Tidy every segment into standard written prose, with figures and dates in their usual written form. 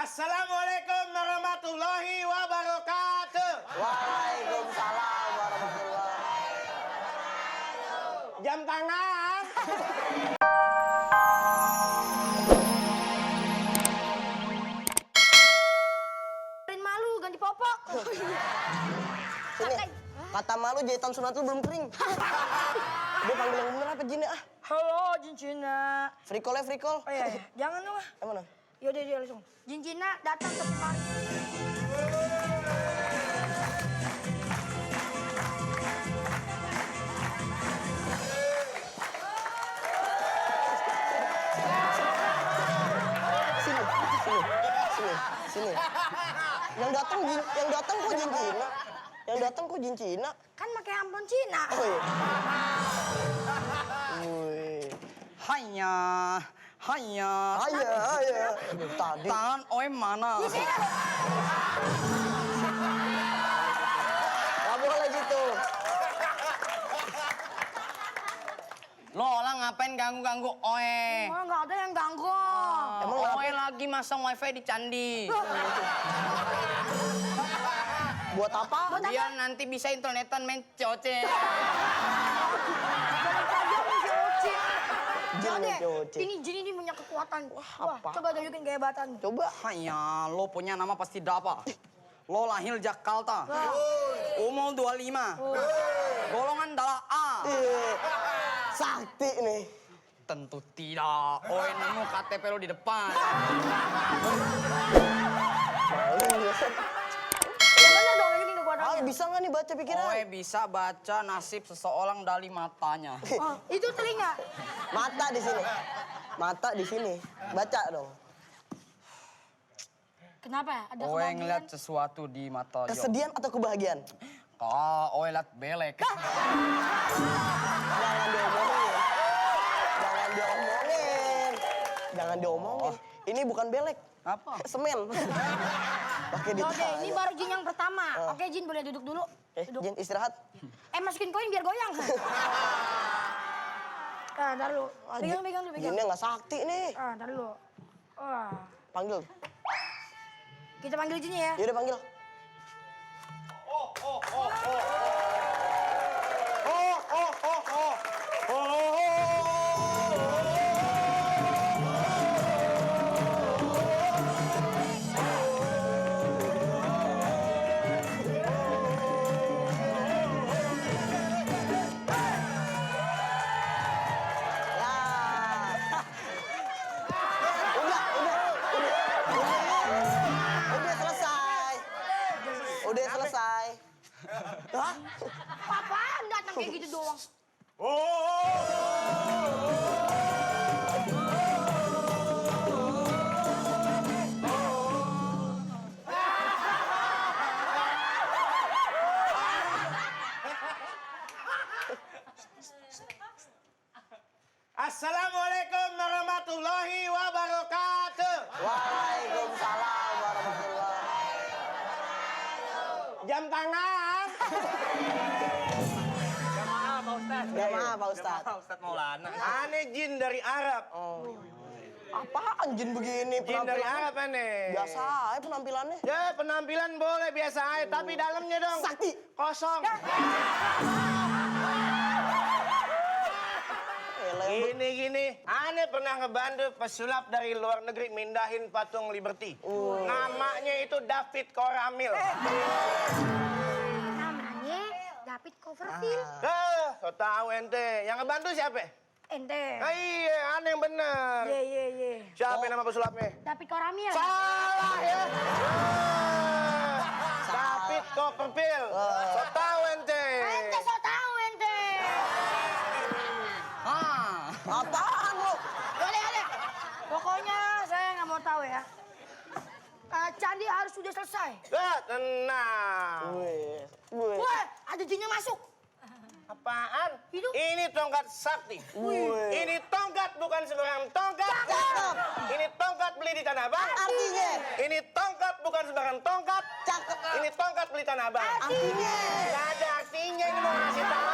Assalamualaikum warahmatullahi wabarakatuh. Waalaikumsalam warahmatullahi wabarakatuh. Jam tangan. Malu ganti popok. Sini, kata malu jahitan sunat lu belum kering. Dia panggil yang bener apa Jinnya ah? Halo Jin Cina. Free call ya free call. Oh iya, jangan dong ah. Emang mana? Yaudah dia langsung. Jin Cina datang ke kemari. Sini. Yang datang kok Jin Cina. Yang datang kok Jin Cina. Kan pakai ampun Cina. Oh iya. Wih. Hanya. Ayah. Tadi. Tangan OM mana? Di sini. Gak boleh gitu. Lo orang ngapain ganggu-ganggu OE? Oh, nggak ada yang ganggu. Emang OE lagi masang wifi di candi. Buat apa? Biar nanti bisa internetan main coce. Jadi, Coce. ini punya kekuatan. Wah, apa? coba tunjukin kehebatan. Coba. Hanya, lo punya nama pasti Dapa. Lo lahir Jakarta. Umur 25. Golongan darah A. Sakti nih. Tentu tidak. OE nemu KTP lo di depan. Yang bener dong, tunjukin kekuatannya. Bisa nggak nih baca pikiran? OE bisa baca nasib seseorang dari matanya. Oh, itu telinga. Mata di sini. Mata di sini. Baca dong. Kenapa ya? Ada OE kebahagiaan. ngeliat sesuatu di mata Jo. Kesedihan atau kebahagiaan? OE liat belek. Jangan diomongin. Ini bukan belek. Apa? Semen. Pakai Oke, ditanya. ini baru Jin yang pertama. Oke, Jin boleh duduk dulu. Duduk. Jin istirahat. Masukin koin biar goyang. Nah, ntar dulu. Pegang dulu, pegang. Jinnya nggak sakti nih. Ntar dulu. Wah. Panggil. Kita panggil Jin ya. Yaudah panggil. Udah selesai. Hah? Apaan datang kayak gitu doang? Assalamualaikum warahmatullahi wabarakatuh. Waalaikumsalam warahmatullahi wabarakatuh. Jam tangan. Jamaah Pak Ustadz. Jamaah Pak Ustadz. Ustadz Maulana. Aneh jin dari Arab. Apaan jin begini? Jin dari penampilannya? Arab aneh. Biasa aja penampilannya. Ya penampilan boleh biasa aja, tapi dalamnya dong. Sakti. Kosong. Gini. Aneh pernah ngebantu pesulap dari luar negeri mindahin patung Liberty. Namanya itu David Koramil. Namanya David Copperfield. So tahu ente. Yang ngebantu siapa? Ente. Iya, aneh yang bener. Ye. Siapa nama pesulapnya? David Koramil. Salah ya. David Copperfield. So tahu ente. Ente so tahu ente. Apaan lu? Boleh. Pokoknya saya nggak mau tahu ya. Candi harus sudah selesai. Tenang. Wih. Wah, ada jinnya masuk. Apaan? Itu. Ini tongkat sakti. Ini tongkat bukan sembarang tongkat. Cakep. Ini tongkat beli di Tanah Abang. Artinya? Ini tongkat bukan sembarang tongkat. Cakep. Ini tongkat beli Tanah Abang. Artinya? Gak ada artinya, ini mau ngasih tahu.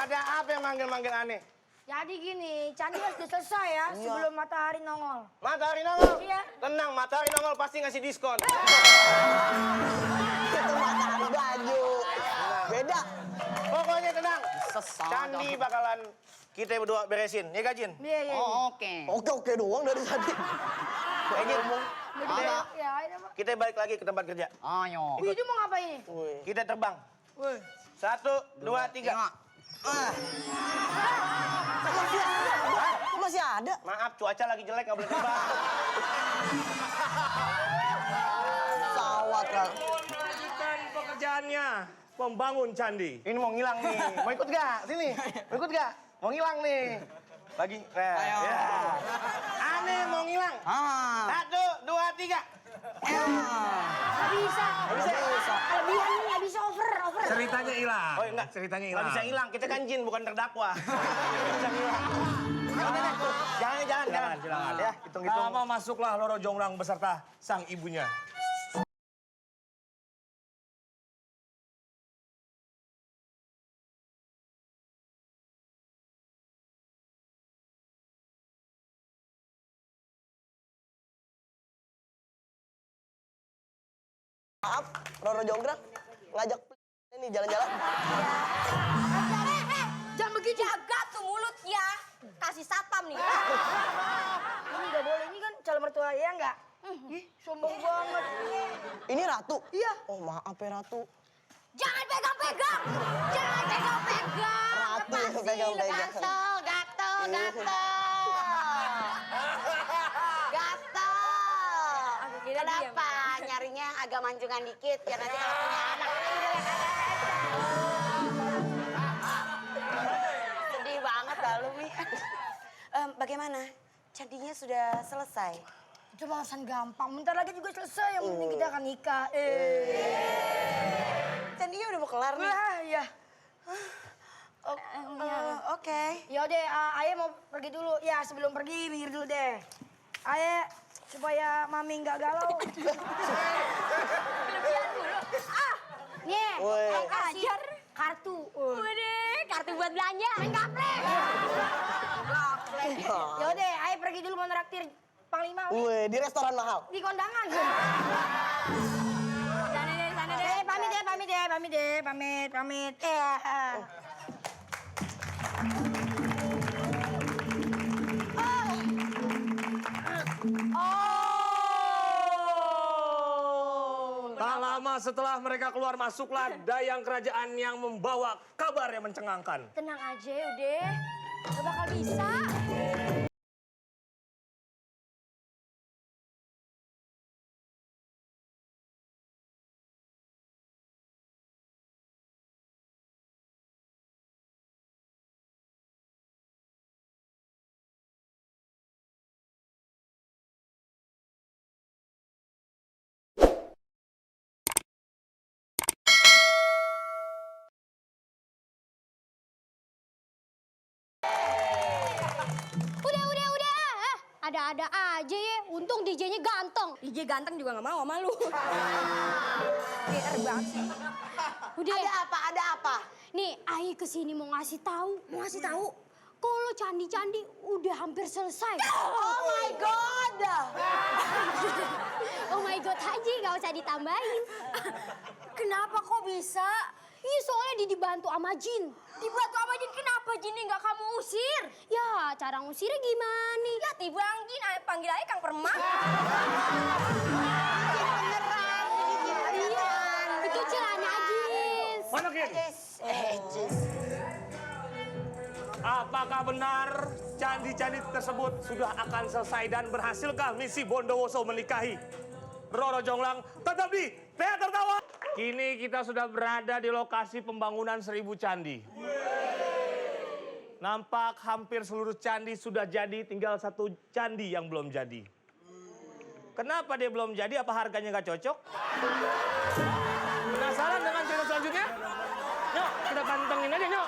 Ada apa yang manggil-manggil aneh? Jadi gini, candi harus selesai ya sebelum matahari nongol. Matahari nongol? Iya. Tenang, matahari nongol pasti ngasih diskon. Itu matahari baju. Beda. Pokoknya tenang. Sesat. Candi bakalan kita berdua beresin, ya Gajin? Iya, iya. Oh, oke. Oke doang dari tadi. Gajin, Iya, ya, ini Pak. kita balik lagi ke tempat kerja. Ayo. Wih, itu mau ngapain nih? Kita terbang. Wih. 1, 2, 3. Tengok. Masih ada. Maaf, cuaca lagi jelek, nggak boleh terbang. Pesawat kan. Melanjutkan pekerjaannya, membangun candi. Ini mau ngilang nih. Mau ikut gak? Sini. Mau ikut gak? Mau ngilang nih. Bagi. Nah, Ayo. ya. Aneh mau ngilang. 1, 2, 3. Nggak bisa. Kelebihan nih, nggak bisa over. Ceritanya hilang. Oh enggak. Ceritanya Nggak hilang. bisa hilang. Kita kan jin, bukan terdakwa. Nggak bisa ngilang. Jangan. Silakan. Ya, hitung-hitung. Lama masuklah Loro Jongrang beserta sang ibunya. Maaf, Roro Jonggrang ngajak ini jalan-jalan. Jangan begitu. Jaga tuh mulut ya. Kasih satpam nih. Ini nggak boleh, ini kan calon mertua ya nggak? Ih, sombong banget. Ini Ratu? Iya. Oh maaf ya Ratu. Jangan pegang-pegang. Jangan pegang-pegang. Ratu Lepasin, pegang-pegang. gatel, gatel, gatel. Gatel. Kenapa? Nyarinya yang agak manjungan dikit. Biar nanti kalau punya anak. Sedih banget lalu, Mi. Bagaimana? Candinya sudah selesai? Itu bahasan gampang. Bentar lagi juga selesai. Yang penting kita akan nikah. Candinya udah mau kelar nih. Wah, ya. Oke. Yaudah, Ayah mau pergi dulu. Ya, sebelum pergi, minggir dulu deh. Ayah, supaya Mami nggak galau. Nih, Woi. kasih kartu. Waduh, kartu buat belanja. Main gaplek. Yaudah, Ayah pergi dulu mau traktir Panglima. Wih, di restoran mahal. Di kondangan. Sana deh. Pamit. Tak lama setelah mereka keluar masuklah dayang kerajaan yang membawa kabar yang mencengangkan. Tenang aja udah. Gak bakal bisa. Udah. Ada-ada aja ya. Untung DJ-nya ganteng. DJ ganteng juga gak mau sama lu. GR banget sih. Udah. Ada apa? Nih, Ai kesini mau ngasih tahu. Kalau candi-candi udah hampir selesai. Oh my God. Oh my god, Haji, gak usah ditambahin. Kenapa kok bisa? Iya, soalnya dibantu sama jin. Dibantu sama jin, kenapa jinnya nggak kamu usir? Ya, cara ngusirnya gimana? Ya tibang jin, panggil aja Kang Permak. Iya, itu celana jin. Mana Kin? Apakah benar candi-candi tersebut sudah akan selesai dan berhasilkah misi Bondowoso menikahi Roro Jonggrang tetap di Teater Tawa? Kini kita sudah berada di lokasi pembangunan 1000 candi. Nampak hampir seluruh candi sudah jadi, tinggal satu candi yang belum jadi. Kenapa dia belum jadi? Apa harganya nggak cocok? Penasaran dengan cerita selanjutnya? Yuk, kita pantengin aja, yuk.